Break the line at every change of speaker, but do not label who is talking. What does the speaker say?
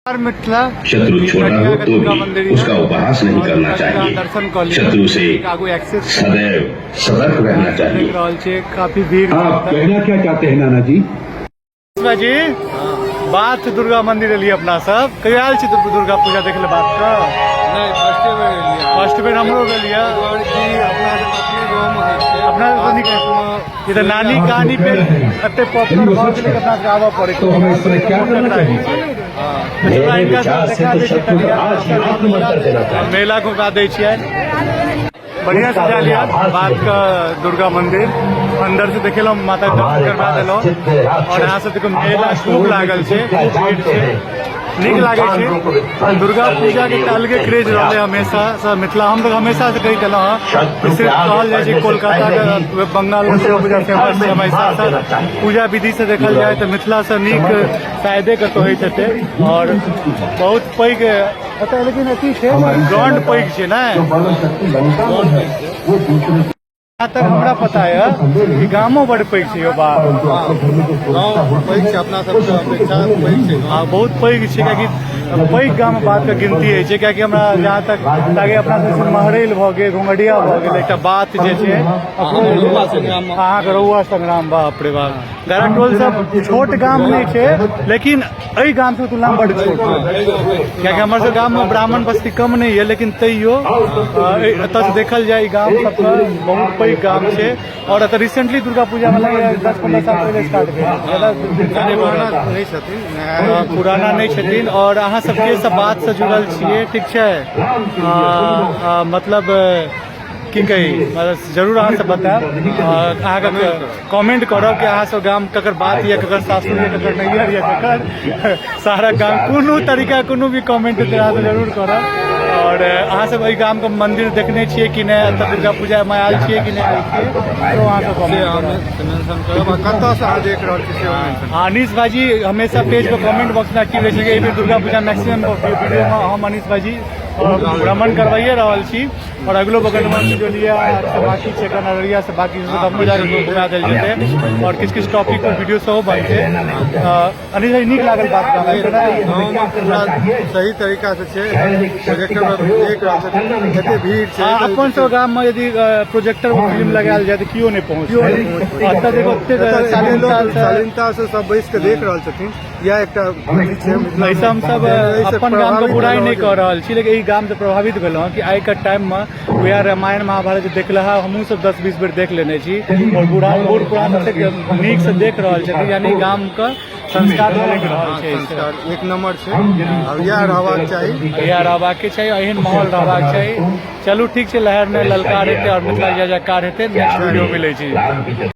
मिथिला
शत्रु छोटा हो
कटिया के
तो
दुर्गा
भी
मंदिर
उसका उपहास नहीं
और
करना
दुर्गा
चाहिए।
दर्शन कऽ लिअ।
शत्रु से
आगू एक्सेस
सदैव सतर्क रहना
देख
चाहिए।
रहल छियै, काफी भीड़।
आप कहना क्या चाहते हैं नाना जी?
जी, बाथ दुर्गा मंदिर एलियै अपना सब। कहियो आयल छी दुर्गा पूजा देख ले बाथ के?
नहि, फर्स्टे बेर एलियै।
फर्स्ट बेर हमरो गेलियै।
दुआरे कि अपना सब अपने गाँवमे होइ छै।
अपना सब नीक। ई तऽ नानी कहानी पे एते पॉपुलर भऽ गेलै कि अपना सबके आबऽ पड़ै।
तो हमें इस समय क्या करना चाहिए?
चलू, हिनका सब
विचार से
देखा
तो
दै छी।
शत्रु को आज ही आत्महत्या कर देना चाहिए।
मेला घुमा दै छियै। बढ़िया सजा लिया बात के दुर्गा मंदिर। अंदर से देखेलहुँ, माता के दर्शन
हमारे
करवा
पास
देलहुँ।
जितने
और यहाँ से
राक्षस
देखो, मेला
आकाश
खूब
में
लागल छै,
विद्या
खूब भीड़
जानते
छै।
हैं,
नीक
उन
लागै
तांडवों को
छै।
विध्वंस
दुर्गा
करने
पूजा
के
के
लिए
एकटा अलगे
उनसे
क्रेज रहलै
प्रयास
हमेशा से मिथिला। हम तऽ हमेशा से कहैत एलहुँ हँ
शत्रु
कि
के
सिर्फ
आगे
कहल जाइ छै
बढ़ने से
कोलकाता
पहले
के
ही
बंगाल के
उसे
दुर्गा पूजा
उसके
फेमस
घर
छै।
में
हमेशा
मार
से
देना चाहिए।
पूजा विधि से देखल जाय तऽ मिथिला से नीक शायदे कतौ होइत हेतै। और बहुत पैघ एतऽ लेकिन अथी छै,
हमारी
ग्राउंड
सेना का
पैघ छै ने?
जो बल और शक्ति लंका में है, वो दूसरे
जहाँ तक हमरा पता है कि गामो बड़ पैघ छै यौ बाप।
परंतु अपने घर में जो सुरक्षा
गाँव
होती
पैघ
है
छै, अपना
वो
सबके
शत्रु के
अपेक्षा
घर में
पैघ
नहीं
छै।
होती।
हँ, बहुत पैघ छै, कियाकि पैघ गाम बात के गिनती होइ छै। कियाकि हमरा जहाँ तक लागे, अपना सबके महरैल भऽ गेल, घुंघड़िया भऽ गेल, एकटा बात जे छै
रहुआ संग्राम।
अहाँके रहुआ संग्राम, बाप रे बाप। गरा टोल सब छोट गाम नहि छै, लेकिन एहि गाम से तुलना बड छोट छै, कियाकि हमर सब गाम मे ब्राह्मण बस्ती कम नहि यऽ, लेकिन तैयो एतऽ से देखल जाय, ई गाम सबके बहुत पैघ गाम छै। और एतऽ रिसेंटली दुर्गा पूजा मे लगैया 10-15 साल पहिले स्टार्ट भेल, ज्यादा दिन नहि भऽ
पुराना
रहल।
नहि छथिन।
पुराना नहि छथिन। और अहाँ सबके सब बात से जुड़ल छियै, ठीक छै? मतलब की कही, मतलब जरूर अहाँ सब बतायब, अहाँके कमेंट करब कि अहाँ सब गाम ककर बात यऽ, ककर सासुर यऽ, ककर नैहर यऽ, ककर सारा गाम। कोनो तरीका, कोनो भी कमेंट अहाँ सब जरूर करब। और अहाँ सब एहि गाम के मंदिर देखने छियै कि नहि, एतऽ दुर्गा पूजा मे आयल छियै कि नहि आयल छियै, तो अहाँ सब
से
कमेंट
अहाँ
करब।
मेंशन करब आ कतऽसँ अहाँ देख रहल छी, सेहो मेंशन।
हाँ, अनीश भाईजी हमेशा पेज पर कमेंट बॉक्स में एक्टिव रहै छै। एहि बेर दुर्गा पूजा मैक्सिमम वीडियो में हम अनीश भाईजी भ्रमण करवाइए रहल छी और अगलो बगल में बिजोलिया से बाकी छै, एखन अररिया से बाकी छै, सब जाके घुमा देल जेतै और किछु किछु टॉपिक पर वीडियो सेहो बनतै। अनीश भाई, नीक लागल बात करबै ने?
गाँवमे पूरा सही तरीका से छै। प्रोजेक्टर पर देख रहल छथिन, कते भीड़ छै।
अपन सब गाम में यदि प्रोजेक्टर पर फिल्म लगायल जाय तऽ केओ नहि पहुँच। एतऽ देखो, ओतेक
एतऽ
शालीनता
लोक
से
शालीनता से सब बैस के देख रहल छथिन। इएह एकटा अथी छै मिथिलामे।
एहिसँ हमसब
एहिसँ
अपन गामके
प्रभावित
बुराइ नहि
भेलहुँ।
कऽ रहल छी, लेकिन एहि गामसँ प्रभावित भेलहुँ कि आइके टाइममे वएह रामायण महाभारत जे देखलहा हमहूँ सब 10-20 बेर देख लेने छी और बूढ़ा बूढ़ पुरान ततेक नीकसँ देख रहल छथिन, यानी गामके संस्कार झलकि रहल छै एहिसँ।
संस्कार एक नंबर छै और इएह रहबाक चाही।
इएह रहबाके चाही, एहन माहौल रहबाक चाही। चलू, ठीक छै। लहर नहि ललकार हेतै और मिथिला जय जयकार हेतै। नेक्स्ट वीडियो मिलै छी।